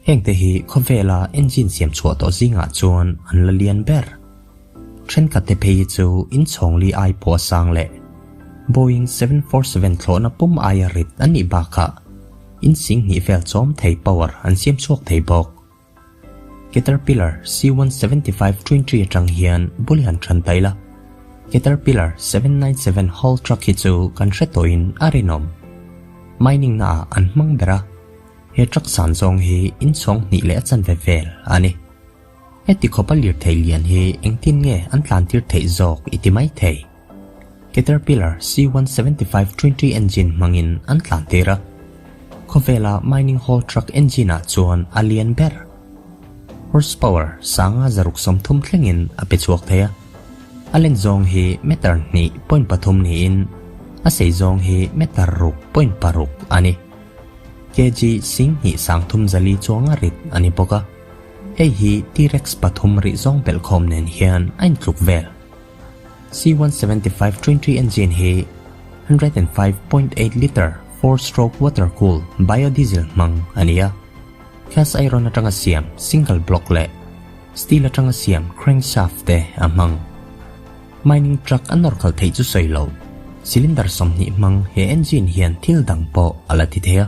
Hengte hi khawvela engine siam chhuah tawh zingah chuan an la lian ber. Thenkhatte phei hi chu inchhawng li ai pawh a sang leh Boeing 747 thlawhna pum aia rit an nih bakah in sing hnih vel chawm thei power an siam chhuak thei bawk. Caterpillar C-175 Twin Tree atang hian bul hi han than ta ila. Caterpillar 797 haul truck hi chu kan hre tawhin a rinawm. Mining naah an hmang ber a, he truck san zawng hi inchhawng hnih leh a chanve vel a ni. Heti khawpa lirthei lian hi engtin nge an tlan tir theih zawk i ti mai thei. Caterpillar C-175 Twin Tree engine hmangin an tlan tir a. Khawvela mining haul truck engine ah chuan a lian ber. Horsepower sanga zaruk 30 thlengin a pe chhuak thei a. A len zawng hi meter 2.3 niin a sei zawng hi meter 6.6 a ni. Kg sing hnih sang thum zali chuanga rit a ni bawk a. Hei hi T-Rex pathum rih zawng belhkhawm nen hian a intluk vel. C-175 Twin Tree engine hi 105.8 litre four-stroke water-cooled biodiesel hmang a ni a. Cast iron atanga siam single block leh steel atanga siam crankshaft te a hmang. Mining truck a nawr khalh theih chu sawi lo, cylinder 20 hmang he engine hian thil dang pawh a la ti thei a.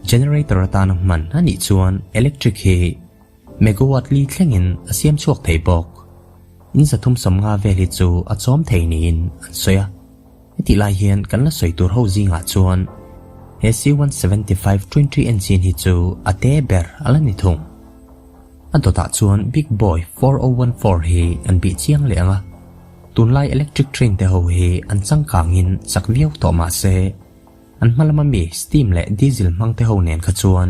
Generator atana hman a nih chuan electric hi megawatt li thlengin a siam chhuak thei bawk. In 350 vel hi chu a chawm thei niin an sawi a. Heti lai hian kan la sawi tur ho zingah chuan he C-175 Twin Tree engine hi chu a te ber a la ni thung. A dawtah chuan Big Boy 4014 hi an bih chiang leh ang a. Tunlai electric train te ho hi an changkangin chak viau tawh mah se an hma lama mi steam leh diesel hmang te ho nen kha chuan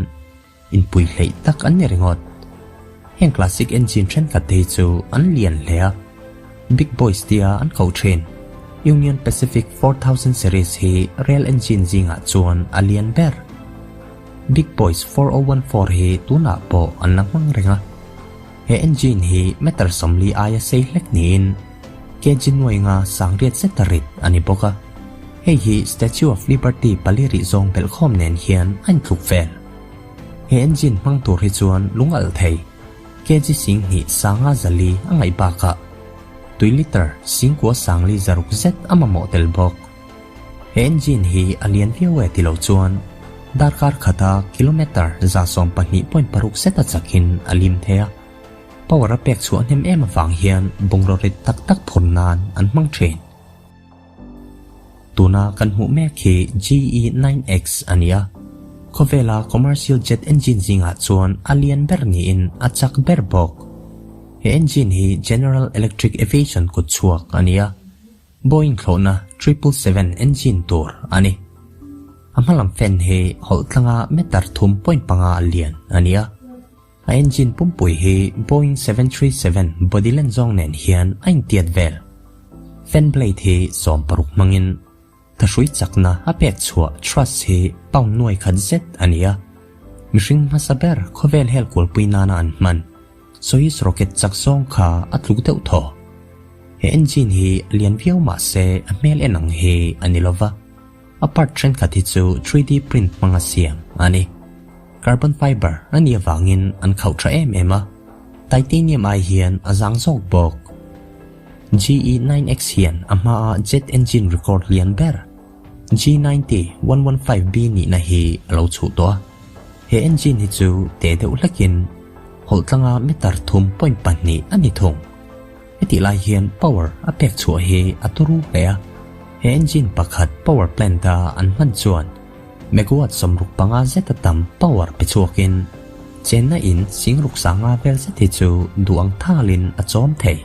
inpui hleih tak an ni ringawt. Heng classic engine thenkhat te hi chu an lian hle a. Big Boys tia an ko thin. Union Pacific 4000 series hi rail engine zingah chuan a lian ber. Big Boys 4014 hi tunah pawh an la hmang reng a. He engine hi meter 40 aia sei hlek niin kg nuai nga sang riat zet a rit a ni bawk a. Hei hi Statue of Liberty pali rih zawng belhkhawm nen hian a intluk vel. He engine hmang tur hi chuan lung alh thei kg sing hnih sanga zali a ngaih bakah tui liter singkua sangli zaruk zet a mamawh tel bawk. He engine hi a lian viau e ti lo chuan darkar khata kilometer 112.6 zet a chakin a lim thei a. Power a pek chhuah hnem em avang hian bungraw rit tak tak phur nan an hmang thin. Tuna kan hmuh mek hi GE9X a ni a. Khawvela commercial jet engine zingah chuan a lian ber niin a chak ber bawk. He engine hi General Electric Aviation kut chhuak a ni a. Boeing thlawhna 777 engine tur a ni. A hmalam fan hi hawlh tlanga meter 3.5 a lian a ni a. A engine pumpui hi Boeing 737 body len zawng nen hian a intiat vel. Fan blade hi 16 hmangin thahrui chakna a pek chhuah thrust hi pound nuai khat zet a ni a. Mihring hmasa ber khawvel hel kualpui nana an hman Soyuz rocket chak zawng kha a tluk deuh thaw. He engine hi a lian viau mah se a hmel en ang hi a ni lova. A part thenkhat hi chu 3D print hmanga siam a ni. Carbon fiber a nih avangin an khauh tha em em a. Titanium ai hian a zang zawk bawk. GE9X hian a hmaa jet engine record lian ber G90 115B nihna hi a lo chhuh tawh a. He engine hi chu te deuh hlekin hawlh tlanga meter 3.2 a ni thung. Heti lai hian power a pek chhuah hi a turu hle a. He engine pakhat power plant a an hman chuan megawatt 65 zet a tam power pe chhuakin chenna in singruk sanga vel zet hi chu duang thalin a chawm thei.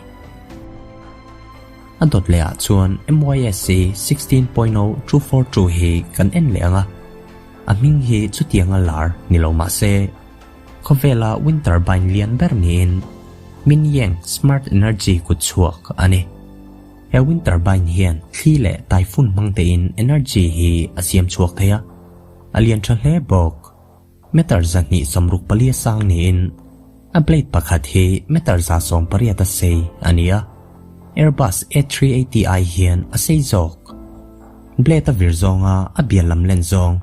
A dawt lehah chuan MYSC 16.0242 hi kan en leh ang a. A hming hi chutianga lar ni lo mah se khawvela wind turbine lian ber niin Mingyang Smart Energy kut chhuak a ni. He wind turbine hian thli leh typhoon hmang tein energy hi a siam chhuak thei a. A lian tha hle bawk. Meter 264 a sang niin a blade pakhat hi meter 180 a sei a ni a. Airbus A380i hian a sei zawk. Blade a vir zawnga a bial lam len zawng.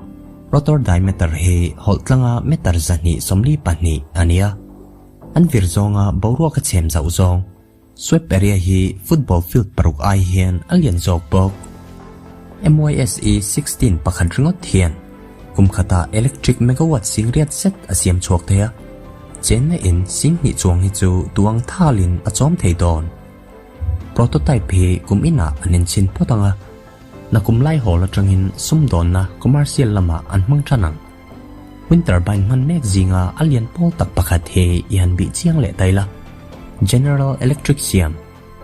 Rotor diameter hi hawlh tlanga meter 242 a ni a. An vir zawnga boruak a chhem zauh zawng Swept area hi football field paruk ai hian a lian zawk bawk. MYSE 16 pakhat ringawt hian kum khatah electric megawatt singriat zet a siam chhuak thei a, chenna in sing hnih chuang hi chu tuang thalin a chawm thei dawn. Prototype hi kum inah an enchhin phawt ang a, nakum lai hawl atangin sumdawnna commercial lamah an hmang tan ang. Wind turbine hman mek zinga a lian pawl tak pakhat hi i han bih chiang leh ta ila. General Electric siam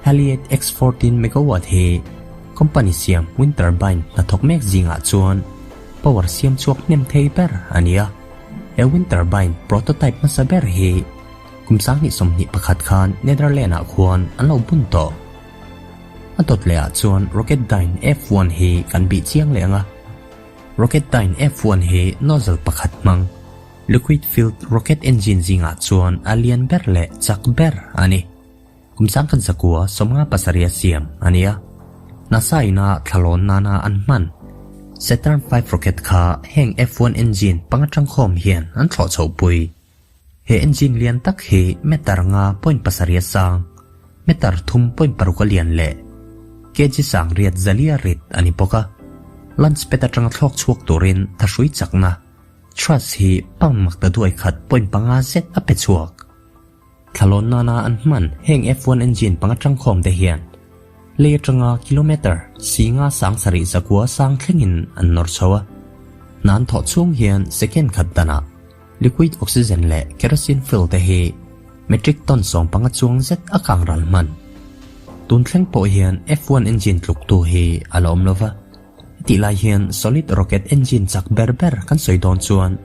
Haliade X 14 megawatt hi company siam wind turbine hnathawk mek zingah chuan power siam chhuak hnem thei ber a ni a. He wind turbine prototype hmasa ber hi kum 2021 khan Netherlands-ah khuan an lo bun tawh. A dawt lehah chuan Rocketdyne F1 hi kan bih chiang leh ang a. Rocketdyne F1 hi nozzle pakhat hmang, liquid-filled rocket engine zingah chuan a lian ber leh chak ber a ni. Kum 1900 57 a siam a ni a. NASA ina thlalawn nana an hman Saturn V rocket kha heng F1 engine panga tangkhawm hian an thlawh chhohpui. He engine lian tak hi meter nga point pasarih a sang, meter thum point paruk a lian leh kg sang riat zalia rit a ni bawk a. Launch pad atanga thlawk chhuak turin thahrui chakna, thrust, hi pound makta duai khat point panga zet a pe chhuak. Thlalawn nana an hman heng F1 engine panga tangkhawm te hian lei atanga kilometer si nga sang sarih zakua sang thlengin an nawr chho a. Hna an thawh chhung hian second khat danah Liquid oxygen leh kerosene fuel te hi metric ton 15 chuang zet a kang ral hman. Tun thleng pawh hian F1 engine tluk tu hi a la awm lo va. Hetih lai hian solid rocket engine chak ber ber kan sawi dawn chuan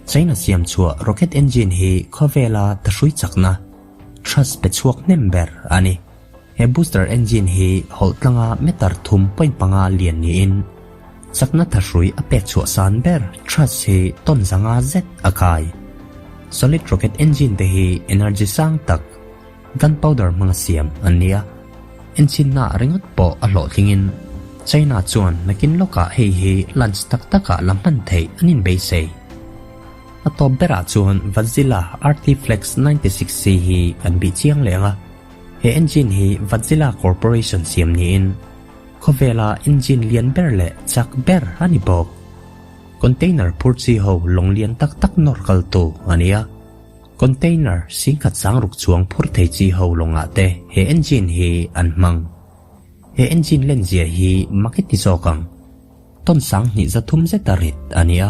China siam chhuah rocket engine hi khawvela thahrui chakna, thrust pe chhuak hnem ber a ni. He booster engine hi hawlh tlanga meter thum point panga lian niin chakna thahrui a pek chhuah san ber thrust hi ton zanga zet a kai. Solid rocket engine te hi energy sang tak gunpowder hmanga siam an ni a, enchinna ringawt pawh a hlawhtlingin China chuan nakin lawkah hei hi launch tak takah la hman theih an inbeisei. A tawp berah chuan Vazilla RT-Flex 96C hi kan bih chiang leh ang a. He engine hi Vazilla Corporation siam niin khawvela engine lian ber leh chak ber a ni bawk. Container phur chi ho lawng lian tak tak nawr kaltu a ni a. Container singkhat sang ruk chuang phur thei chi ho lawngah te he engine hi an hmang. He engine len zia hi mak i ti zawk ang. Ton 23 zeta rit a ni a.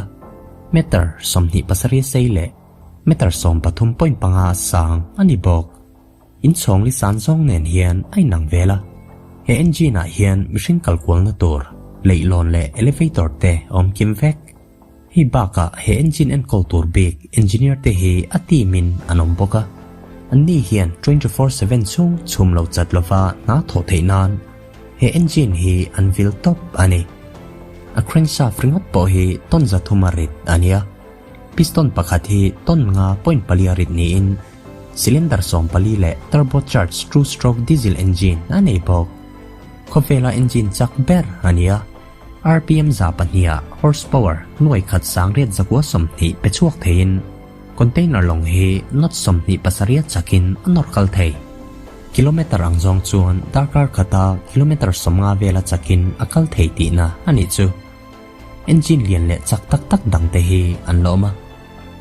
Meter 27 sei leh meter 13.5 sang a ni bawk. Inchhawng li san zawng nen hian a inang vel a, he engine ah hian mihring kal kualna tur leihlawn leh elevator te a awm kim vek. Hei bakah he engine enkawl tur bik engineer te hi a team in an awm bawk a, anni hian 24/7 chhung chhum lo chat lova hna thawh theih nan he engine hi an vil tawp a ni. A crankshaft ringawt pawh hi ton 300 a rit a nia. Piston pakhat hi ton nga point pali a rit niin Cylinder 14 leh turbocharged two-stroke diesel engine a nei bawk. Khawvela engine chak ber a ni a, RPM 200 ah horsepower nuai khat sang riat zakua 20 pe chhuak theiin container lawng hi knot 27 chakin a nawr kal thei. Kilometer ang zawng chuan darkar khata kilometer 50 vela chakin a kal thei tihna a nih chu. Engine lian leh chak tak tak dang te hi an la awm a.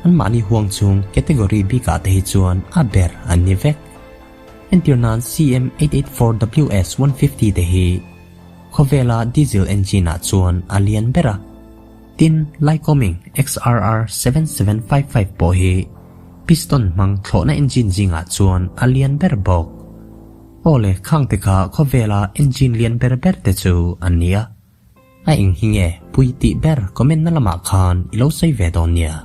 Anmahni huang chung category bikah te hi chuan a ber an ni vek. Entir nan CM884WS 150 te hi khawvela diesel engine ah chuan a lian ber a. Tin, Lycoming XRR 7755 pawh hi piston hmang thlawhna engine zingah chuan a lian ber bawk. Aw le, khang te kha khawvela engine lian ber ber te chu an ni a. A eng hi nge pui tih ber comment na lamah khan i lo sawi ve dawn nia.